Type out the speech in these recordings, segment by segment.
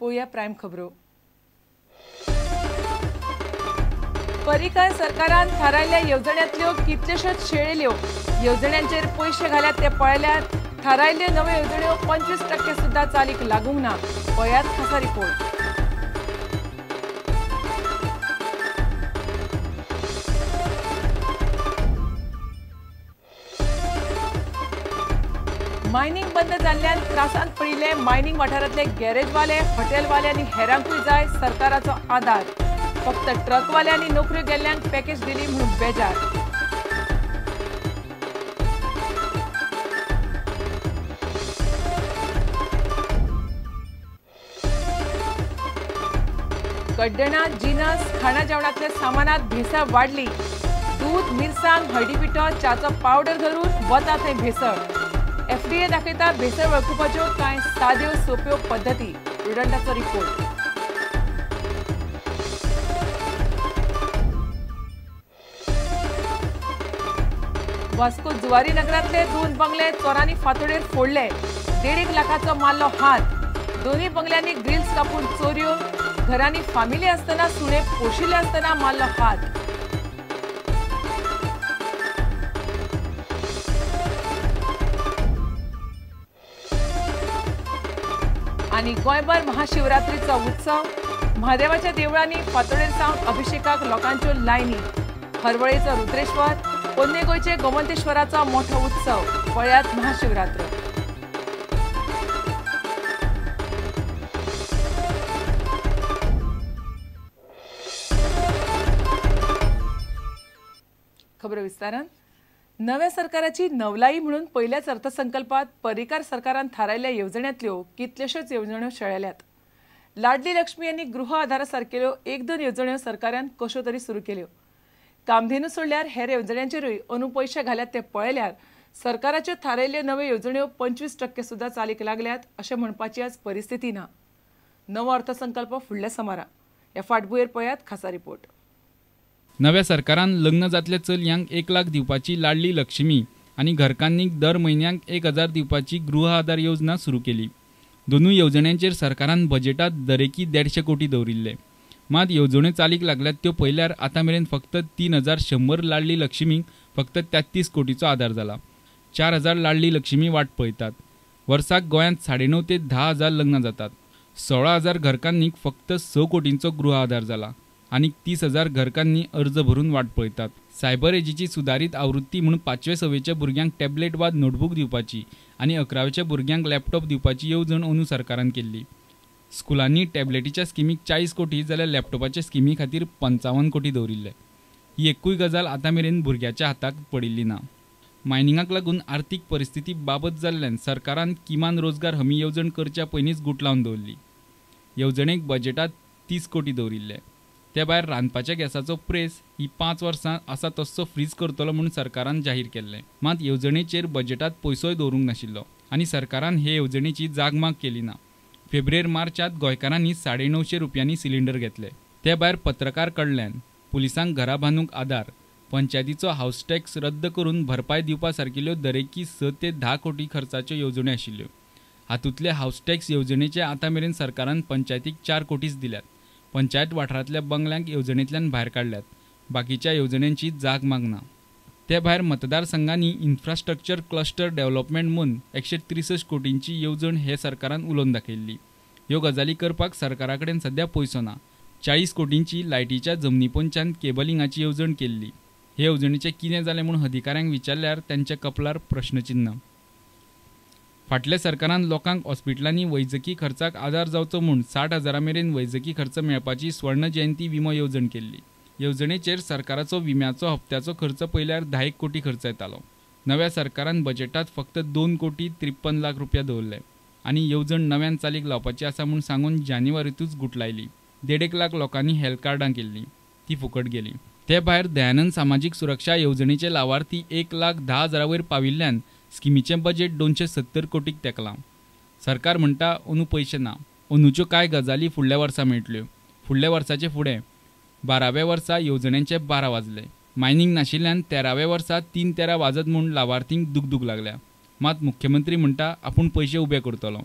पळोवया प्रायम खबरो. पर्रीकर सरकारान थारायल्ल्या येवजण्यांतल्यो कितल्योश्योच शेळेल्यो. येवजण्यांचेर पयशे घाल्यात ते पळयल्यार थारायल्ल्यो नव्यो येवजण्यो 25% सुद्दां चालीक लागूंक ना. पळयात खासा रिपोर्ट. मायनिंग बंद जाल्ल्यान त्रासांत पडिल्ले मायनिंग वाठारांतले गॅरेजवाले, हॉटेलवाले आनी हेरांकूय जाय सरकाराचो आदार. फक्त ट्रकवाल्यांनी नोकऱ्यो गेल्ल्यांक पॅकेज दिली म्हणून बेजार. कड्डणां, जिनस, खाणा जेवणांतल्या सामानात भेसळ वाडली. दूद, मिरसांग, हळदी पिठो, च्याचो पावडर धरून वता थंय भेसळ. एफडीए दाखयता भेसळ वळखुपाच्यो कांय साद्यो सोप्यो पद्दती. प्रुडंटाचो रिपोर्ट. वास्को जुवारी नगरांतले 2 बंगले चोरांनी फांतोडेर फोडले. 1.5 लाखाचो मारलो हात. दोनूय बंगल्यांनी ग्रिल्स कापून चोरयो. घरांनी फामिली आसतना, सुणे पोशिल्ले आसतना मारलो हात. आनी गोंयभर महाशिवरात्रीचो उत्सव. म्हादेवाच्या देवळांनी फांतोडेर सावन अभिषेकाक लोकांच्यो लायनी. हरवळेचो रुद्रेश्वर, पोन्ने गोंयचे गोमंतेश्वराचो मोठो उत्सव. पळयात महाशिवरात्र. खबर विस्तारान. नव्या सरकाराची नवलाई म्हणून पयल्याच अर्थसंकल्पात पर्रीकार सरकारान थारायल्ल्या येवजण्यांतल्यो कितल्योश्योच येवजण्यो शेळेल्यात. लाडली लक्ष्मी आनी गृह आधारा सारकेल्यो 1-2 येवजण्यो सरकारान कश्यो तरी सुरू केल्यो. कामधेनू सोडल्यार हेर येवजण्यांचेरूय अंदू पयशे घाल्यात ते पळयल्यार सरकाराच्यो थारायल्ल्यो नव्यो येवजण्यो 25% सुद्दां चालीक लागल्यात अशें म्हणपाची आज परिस्थिती ना. नवो अर्थसंकल्प फुडल्या सोमारा. ह्या फाटभुंयेर पळयात खासा रिपोर्ट. नव्या सरकारान लग्न जातल्या चलयांक 1 लाख दिवपाची लाडली लक्ष्मी आनी घरकान्नीक दर म्हयन्याक 1000 दिवपाची गृह आधार योजना सुरू केली. दोनूय येवजण्यांचेर सरकारान बजेटात दरेकी 150 कोटी दवरिल्ले. मात येवजण्यो चालीक लागल्यात त्यो पळयल्यार आतां मेरेन फक्त 3100 लाडली लक्ष्मीक फक्त 33 कोटीचो आदार जाला. 4000 लाडली लक्ष्मी वाट पळयतात. वर्साक गोंयांत 9.5 ते 10 हजार लग्नां जातात. 16,000 घरकान्नीक फक्त 6 कोटींचो गृह आधार जाला आनी 30,000 घरकान्नी अर्ज भरून वाट पळयतात. सायबर एजीची सुदारीत आवृत्ती म्हणून 5वे 6वेच्या भुरग्यांक टॅबलेट वा नोटबूक दिवपाची आनी 11वेच्या भुरग्यांक लॅपटॉप दिवपाची येवजण अंदू सरकारान केल्ली. स्कुलांनी टॅबलेटीच्या स्किमीक 40 कोटी जाल्यार लॅपटॉपाच्या स्किमी खातीर 55 कोटी दवरिल्ले. ही एकूय गजाल आतां मेरेन भुरग्याच्या हाताक पडिल्ली ना. मायनिंगाक लागून आर्थीक परिस्थिती बाबत जाल्ल्यान सरकारान किमान रोजगार हमी येवजण करच्या पयलींच गुट लावन दवरली. येवजणेक बजेटात 30 कोटी दवरिल्ले. ते भायर रांदपाच्या गॅसाचो प्रेस ही 5 वर्सां आसा तस्सो फ्रीज करतलो म्हूण सरकारान जाहीर केल्लें. मात येवजणेचेर बजेटात पयसोय दवरूंक नाशिल्लो आनी सरकारान हे येवजणेची जागमाग केली ना. फेब्रेर मार्चात गोंयकारांनी 950 रुपयांनी सिलिंडर घेतले. ते भायर पत्रकार कडल्यान पुलिसांक घरा बांदूंक आदार, पंचायतीचो हावस टॅक्स रद्द करून भरपाय दिवपा सारकिल्ल्यो दरेकी 6 ते 10 कोटी खर्चाच्यो येवजण्यो आशिल्ल्यो. हातूंतले हावस टॅक्स येवजणेचे आतां मेरेन सरकारान पंचायतीक 4 कोटीच दिल्यात. पंचायत वाठारांतल्या बंगल्यांक येवजणेंतल्यान भायर काडल्यात. बाकीच्या येवजण्यांची जाग मागना. ते भायर मतदारसंघांनी इन्फ्रास्ट्रक्चर क्लस्टर डेव्हलपमेंट म्हूण 163 कोटींची येवजण हे सरकारान उलोवन दाखयल्ली. ह्यो गजाली करपाक सरकारा कडेन सद्या पयसो ना. 40 कोटींची लायटीच्या जमनीपोंच्यान केबलिंगाची येवजण केल्ली. हे येवजणेचें कितें जालें म्हूण अधिकाऱ्यांक विचारल्यार तांच्या कपलार प्रश्नचिन्ह. फाटल्या सरकारान लोकांक हॉस्पिटलांनी वैजकी खर्चाक आदार जावचो म्हूण 60,000 मेरेन वैजकी खर्च मेळपाची स्वर्ण जयंती विमो येवजण केल्ली. येवजणेचेर सरकाराचो विम्याचो हप्त्याचो खर्च पळयल्यार 10 कोटी खर्च येतालो. नव्या सरकारान बजेटात फक्त 2 कोटी 53 लाख रुपया दवरले आनी येवजण नव्यान चालीक लावपाची आसा म्हूण सांगून जानेवारीतूच गुटलायली. 1.5 लाख लोकांनी हेल्थ कार्डां केल्लीं, ती फुकट गेली. ते भायर दयानंद सामाजीक सुरक्षा येवजणेचे लावार्थी 1,10,000 वयर पाविल्ल्यान स्किमीचें बजेट 270 कोटीक तेंकलां. सरकार म्हणटा अंदू पयशे ना. अंदूच्यो कांय गजाली फुडल्या वर्सा मेळटल्यो. फुडल्या वर्साचे फुडें 12व्या वर्सा येवजण्यांचे 12 वाजले. मायनिंग नाशिल्ल्यान 13व्या वर्सा 3-13 वाजत म्हूण लावार्थींक दुगदूग लागल्या. मात मुख्यमंत्री म्हणटा आपूण पयशे उबे करतलो,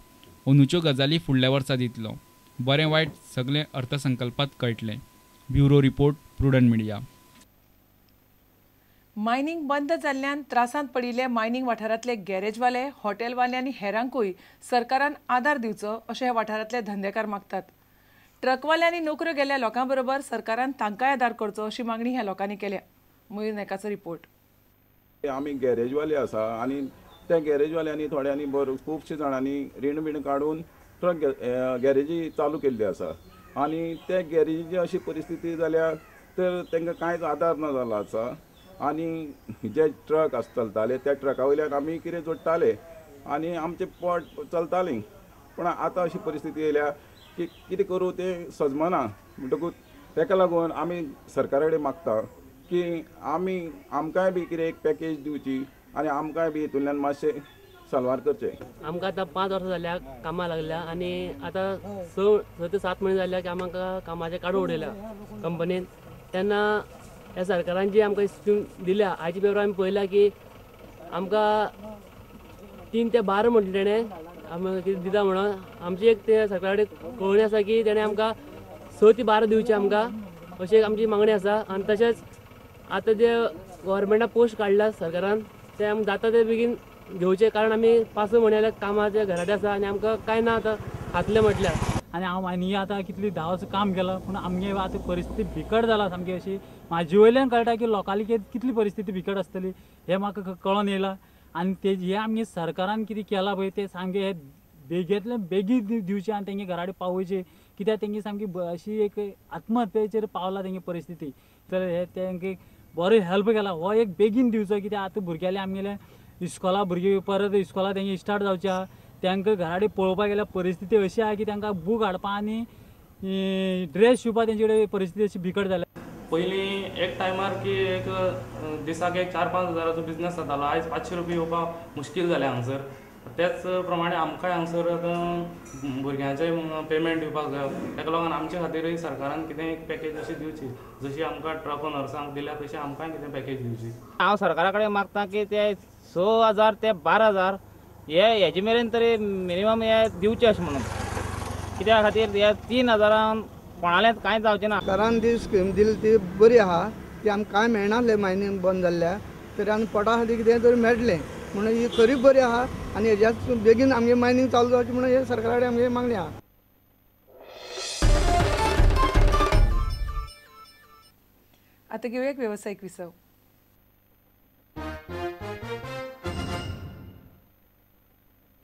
अंदूच्यो गजाली फुडल्या वर्सा दितलो. बरें वायट सगळें अर्थसंकल्पात कळटलें. Bureau report, Prudent Media. Mining बंद जाल्ल्यान त्रासांत पडिल्ले मायनिंग वाठारांतले गॅरेजवाले, हॉटेलवाले आनी हेरांकूय सरकारान आदार दिवचो अशें ह्या वाठारांतले धंदेकार मागतात. ट्रकवाले आनी नोकऱ्यो गेल्ल्या लोकां बरोबर सरकारान तांकांय आदार करचो अशी मागणी ह्या लोकांनी केल्या. मयूर नायकाचो रिपोर्ट. आमी गॅरेजवाले आसा आनी त्या गॅरेजवाल्यांनी थोड्यांनी बरो खुबशे जाणांनी रीण बीण काडून ट्रक गॅरेजी चालू केल्ली आसा आनी त्या गॅरेजीची अशी परिस्थिती जाल्या तर तांकां कांयच आदार ना जालो आसा. आनी जे ट्रक आस चलताले त्या ट्रका वयल्यान आमी कितें जोडटाले आनी आमचें पोट चलतालें, पूण आतां अशी परिस्थिती येयल्या की कितें करूं तें सजमना. म्हणटकूच ताका लागून आमी सरकारा कडेन मागता की आमी आमकांय बी कितें एक पॅकेज दिवची आनी आमकांय बी हितूंतल्यान मातशें सलवार करचें. आमकां आतां 5 वर्सां जाल्या कामां लागल्या आनी आतां 6 ते 7 म्हयने जाल्या की आमकां कामाचें काडून उडयल्या कंपनीन. तेन्ना ह्या सरकारान जी आमकां स्कीम दिल्या आयच्या पेपरार आमी पळयल्या की आमकां 3 ते 12 म्हटलें तेणें आमकां कितें दिता म्हणून. आमची एक ते सरकारा कडेन कळोवणी आसा की तेणें आमकां 6 ते 12 दिवचें आमकां अशी एक आमची मागणी आसा. आनी तशेंच आतां जे गव्हर्मेंटान पोस्ट काडला सरकारान ते आमकां जाता ते बेगीन घेवचें, कारण आमी 5-6 म्हयने जाल्यार कामाचे घराटे आसा आनी आमकां कांय ना आतां खातलें म्हटल्यार. आनी हांव आनी आतां कितली 10 वर्सां काम केलां पूण आमगे आतां परिस्थिती बिकट जाला सामकी अशी. म्हाजे वयल्यान कळटा की लोकांली कितली परिस्थिती बिकट आसतली हें म्हाका कळोन येयलां. आनी ते हे आमगे सरकारान कितें केलां पळय तें सामकें हे बेगींतले बेगीन दिवचें आनी तेंगे घरा कडेन पावोवचें, कित्याक तेंगे सामकी अशी एक आत्महत्येचेर पावला तेंगे परिस्थिती. तर हे तेंगे बरो हेल्प केला हो एक बेगीन दिवचो, कित्याक आतां भुरग्यांले आमगेले इस्कोला भुरगीं परत इस्कोला तेंगे स्टार्ट जावचें आहा, तांकां घरा कडेन पळोवपाक गेल्यार परिस्थिती अशी आहा की तांकां बूक हाडपा आनी ड्रेस शिंवपा तेंचे कडेन परिस्थिती अशी बिकट जाल्या. पयलीं एक टायमार की एक दिसाक एक 4-5 हजाराचो बिजनेस जातालो, आयज 500 रुपया येवपाक मुश्कील जालें हांगसर. तेच प्रमाणे आमकांय हांगसर आतां भुरग्यांचें पेमेंट दिवपाक जाय, ताका लागून आमचे खातीरूय सरकारान कितें एक पॅकेज अशी दिवची, जशी आमकां ट्रक ओनर्सांक दिल्या तशी आमकांय कितें पॅकेज दिवची. हांव सरकारा कडेन मागता की ते 6,000 ते 12,000 हे हेजे मेरेन तरी मिनिमम हे दिवचे अशें म्हणून, कित्या खातीर हे 3,000 कोणालेंच कांय जावचें ना. सरकारान जी स्कीम दिली ती बरी आहा, ती आमकां कांय मेळनासलें मायनींग बंद जाल्ल्या, तरी आमी पोटा खातीर कितें तरी मेळटलें म्हणून ही खरी बरी आहा आनी हेज्या बेगीन आमगे मायनींग चालू जावचें म्हणून हे सरकारा कडेन आमगे मागणी आहा. आतां घेवया एक वेवसायीक विसव.